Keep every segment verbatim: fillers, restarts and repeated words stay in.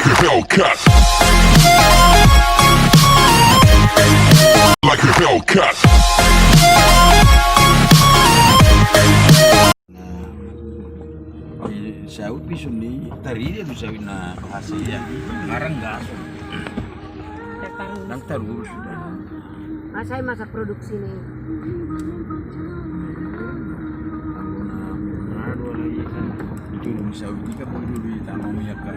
Hellcat. Like a Hellcat. Nah, di sawit pe songon i, tarida do sawit na hasil i, nunga ranggas. Nang tarurus suda. Masa i masa produksi ni. Anggo na murah do alai kan. Itu bisa uji kan, mau dulu di tanah minyak kan.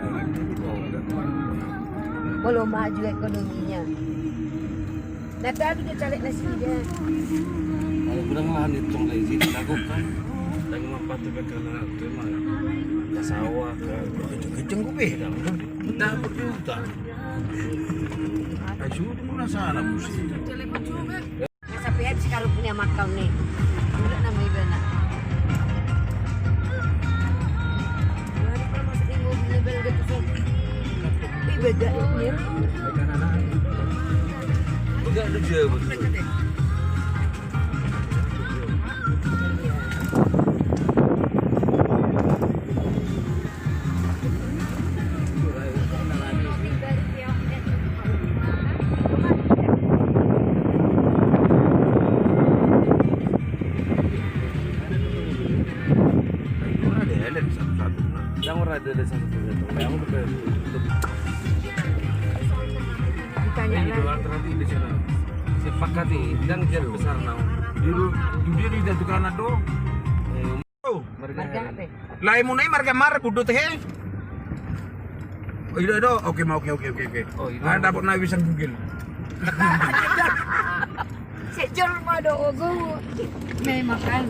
Belum maju ekonominya. Nah, tadi dia caleg nasida. Kalau kurang lahan itu, tong, dari sini, lakukan. Lagi mampat tu, bekalan tu, emang. Ke sawah, ke. Kenceng gue beda. Entah apa dia utang. Ai sudah muna sana musik. Sampai habis karung punya makam nih. Udah nama ibana. Baru kalau masuk di mobil, belga tuh, so. Ih, beda, ya. Enggak ada dia, betul. Ditanya lagi. Sepakati, dan dia besar nau. Dia, dia di Datu Kanan do. Oh. Marga apa? Lae muna i marga Marbudu te, he. Oh, iya do. Oke, ma, oke, oke, oke, oke. Oh, iya. Ah, dapot na bisa Google. Sejol ma do ogo. Memang kan.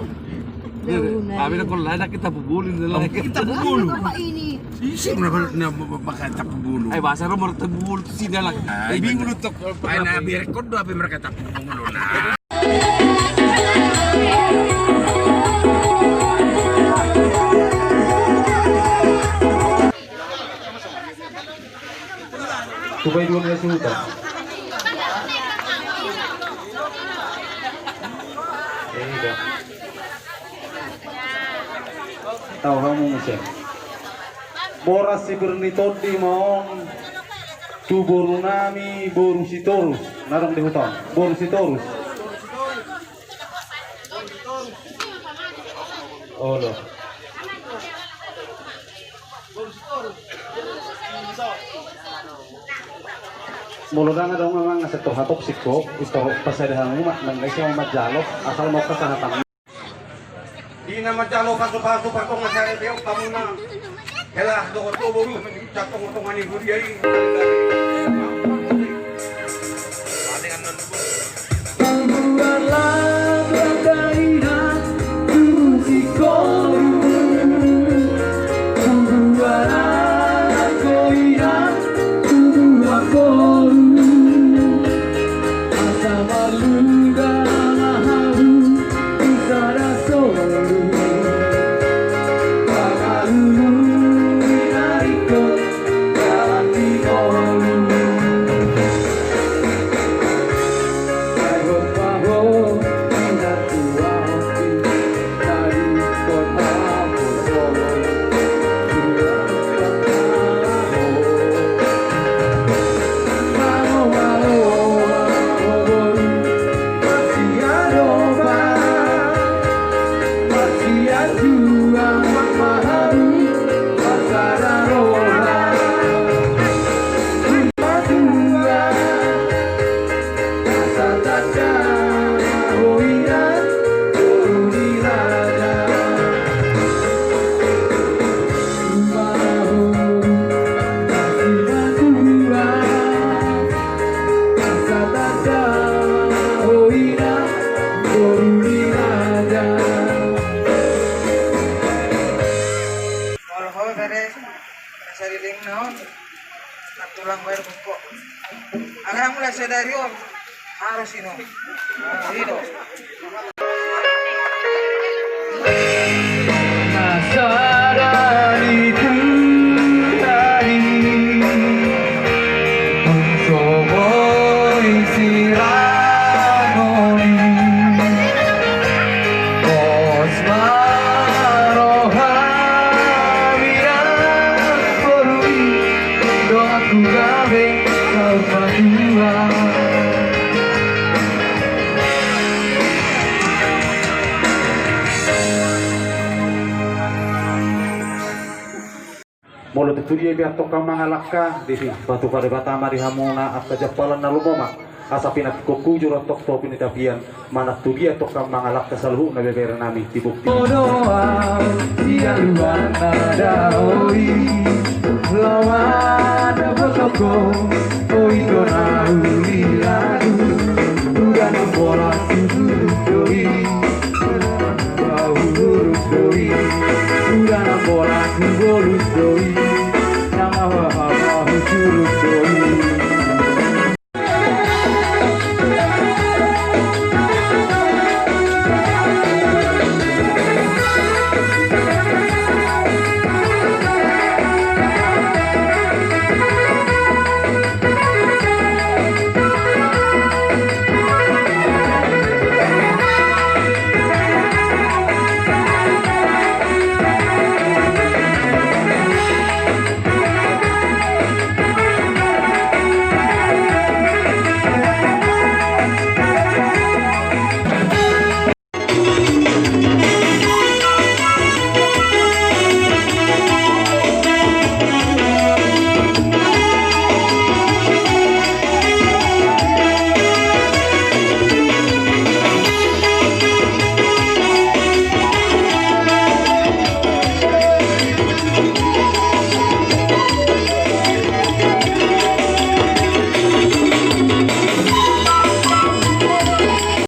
Iya, daun, tapi iya. Kalau lain kita pubulin, oh, lain. Kita pubulin. Apa ini? Isi mana, mana, mana, maka tapubulu. Ai, bahasa nomor tapubulu, sini lah. Ai, bingung bener. Tok. Ai, na, biar kau do apa mereka tapubulu, nah. Tupai dua belas juta. Ini dah. Tahu kamu, Mesir. Boras si Berni Tondi ma on tu boru nami, boru Sitorus. Na adong di huta on, boru Sitorus. Olo. Molo ndang adong, amang, asa tor hatop singkop, tor pasada hamu ma, nang isi ma manjalo, asal mau kesehatan. Di na manjalo pasu-pasu, partong na sare beok hamuna. Hela, dohot do boru, tonga-tonga ni huria i. Molo ho bere, rasa lilingna on. Natulang bayar buko. Agar mulai sadari on harus ino. Ino. Sadari tu sadari. Soboi sirangoni. Pos ma roha mirang porui. Gabe kau patua. Molo tutu dia biar tongka mangalangka di patupa Debata ma di hamuna angka jampalan na lomo ma. Asa pinantikhon hujur antong topi ni tapian manang tu dia tongka mangalangka saluhutna beberenami di bukti. Odoa ia luar nada oi. Lawan botoko.